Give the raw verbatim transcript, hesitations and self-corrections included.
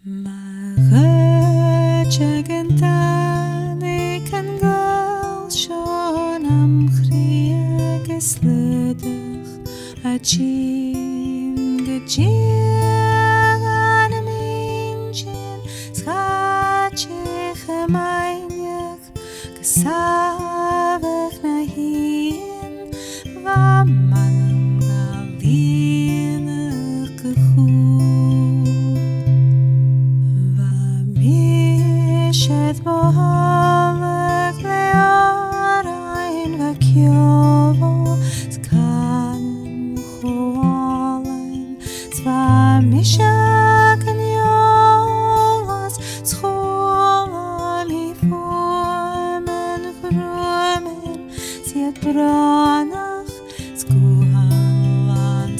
Ma chuideigin dànaig an gaol seo nam chridhe agus slaodach, a' tighinn gu dìreach ann am inntinn, 's chaidh e cho math gu sàmhach na thighinn, bha m' anam ga lìonadh gu chùl. Bha mise air mo thoileachadh le òrain, bha ceòl bhò 's cànan cho àlainn, 's bha mise gun eòlas, 's chuala mi fuaimean ghrùimean, 's iad brònach, 's guthan làn